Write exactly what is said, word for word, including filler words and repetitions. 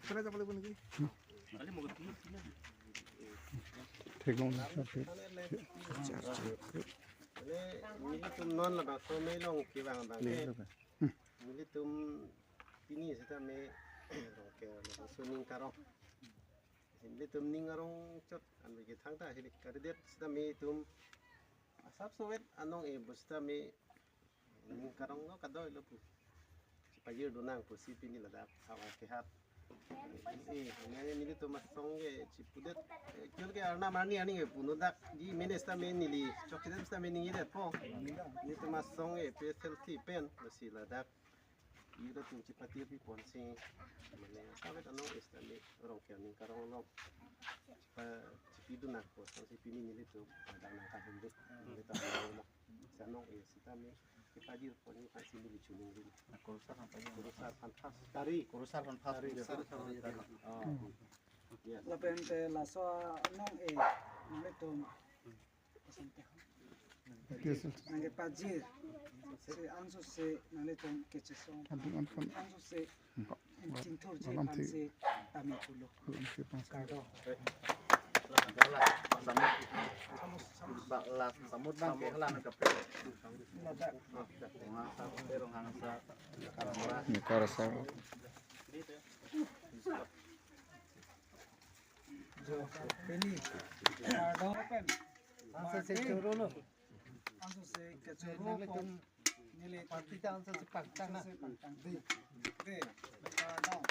Pernah siapa lagi? Theklong na, sir. Mane nelitum non labangso amei along kevang abang ke. Nelitum pini sitame Rongker labangso ning karong. Nelitum ning arong chot an bagi thangta hilik karidet sitame itum asapso vet anong-e pu sitame ning karong lo kadoi lo pu. Chipajir dunang pusi pini ladak havar kehat. Eh, nelitum asong ke chipudet, eh, kyo ke arnam arni aning ke puno dak di mene sitame neli chokchidet sitame ningjedetpo. Nelitum asong ke P S L C pen pusi ladak ira tum chipatir pi ponsi mane asapso vet anong-e sitame Rongker ning karong lo. Chipa chipi dunang pusi pini nelitum ladak nangkahumri. Nelitum lo. Anong-e sitame kipajir pon ni pasi neli chunung rin. Kurusar aphan pajir. Kurusar aphan pas. Tari. Kurusar aphan pas. Tari. Kurusar aphan pas. Oh. Yes. Lapen te laso anong-e nelitum P S L C. Nangkepajir. Si anso si nanglitum kechesong. Adung anpon. Anso si chingthurji alam aphan si tame pulo. Alam si pas. Kardom. Ba la samut bang ke hala nangkapre. Ladak. Ronghang sa, Ronghang sa. Ni karasa. Jo, pini. Kardom pen. Anso si choro lo. Anso si kechoro pon. Neli party ta anso si pangtang na. Anso si pangtang. Di. Di. Kardom.